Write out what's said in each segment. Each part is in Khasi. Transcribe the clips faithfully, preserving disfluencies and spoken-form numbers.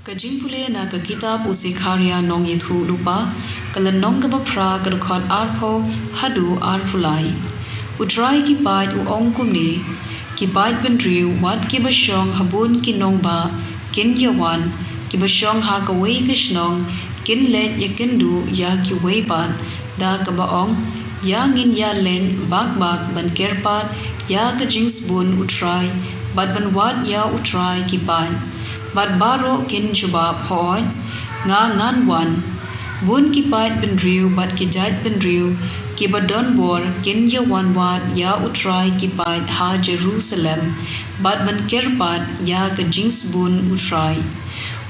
Ka jingpule na ka kitab u Sekharia nongïathuhlypa, ka lynnong kaba phra, ka dkhot arphew haduh arphew lai. U Trai ki paid u ong kumne: Ki paid bynriew, wat kiba shong ha bun ki nongbah, kin ïawan; kiba shong ha kawei ka shnong, kin leit ïakynduh ïa kiwei pat, da kaba ong: Ïa ngin ïaleit bak bak ban kyrpad ïa ka jingsbun u Trai, bad ban wad ïa u Trai ki paid. Bad baroh kin jubab: Hooid, nga ngan wan. Bun ki paid bynriew bad ki jait bynriew kiba don bor kin ïawan wad ïa u Trai ki paid ha Jerusalem, bad ban kyrpad ïa ka jingsbun u Trai.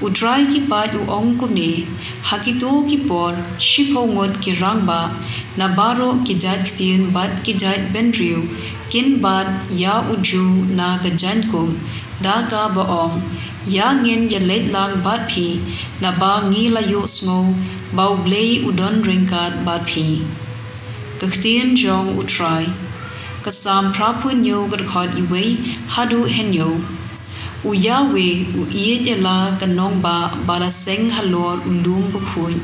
U Trai ki paid u ong kumne: Ha kito ki por, shiphew ngut ki rangbah na baroh ki jait ktien bad ki jait bynriew kin bat ïa u Jiw na ka jaiñkup, da kaba ong: Ïa ngin ïaleit lang bad phi, naba ngi la ïohsngew ba U Blei u don ryngkat bad phi. Ka ktien jong u Trai. Ka Salm phra phew hynñiew, ka dkhot wei haduh hynñiew. U Yahweh u ïeit ïa la ka nongbah ba la seng halor u lum bakhuid.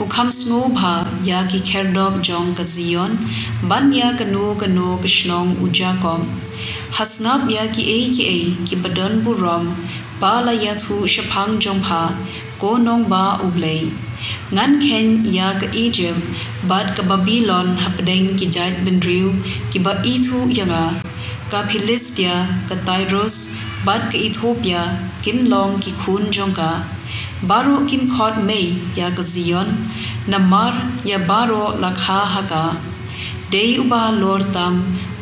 U kham sngewbha ïa ki khyrdop jong ka Zion, ban ïa kano kano ka shnong u Jakob. Ha sngap ïa kiei kiei kiba don burom ba la ïathuh shaphang jong pha, ko nongbah U Blei. Ngan kheiñ ïa ka Ijipt bad ka Babilon hapdeng ki jait bynriew kiba ithuh ïa nga. Ka Philistia, ka Tirus, bad ka Ethiopia kin long ki khun jong ka. Baroh kin khot mei ïa ka Zion, namar ïa baroh la kha ha ka. Dei uba halor tam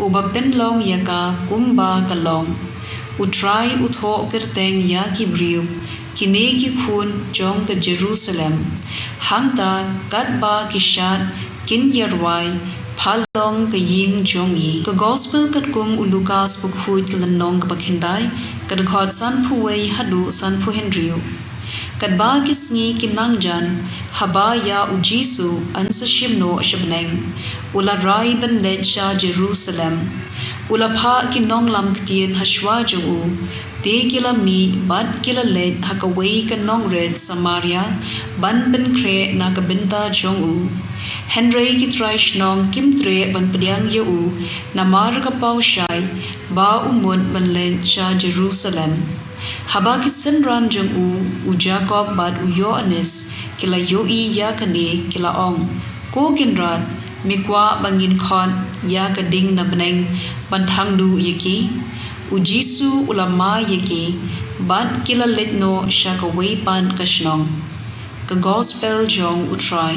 uba pynlong ïa ka kumba ka long. U Trai u thoh kyrteng ïa ki briew, kine ki khun jong ka Jerusalem. Hangta katba ki shad kin ïa rwai, pha long ka ïing jong ngi. Ka Gospel katkum u Lukas bakhuid, ka lynnong kaba khyndai, ka dkhot sanphew wei haduh sanphew hynriew. Katba ki sngi ki nang jan, haba ïa u Jisu yn sa shim noh sha bneng, u la rai ban leit sha Jerusalem. U la phah ki nonglam ktien hashwa jong u, te ki la mih bad ki la leit ha kawei ka nongrit Samaria ban pynkhreh na ka bynta jong u. Hynrei ki trai shnong kim treh ban pdiang ïa u, namar ka paw shai ba u mut ban leit sha Jerusalem. Haba ki synran jong u, u Jakob bad u Ïoannis, ki la ïohi ïa kane, ki la ong: Ko Kynrad, me kwah ba ngin khot ïa ka ding na bneng ban thang duh ïa ki? U Jisu u la mai ïa ki, bad ki la leit noh sha kawei pat ka shnong. Ka Gospel jong u Trai.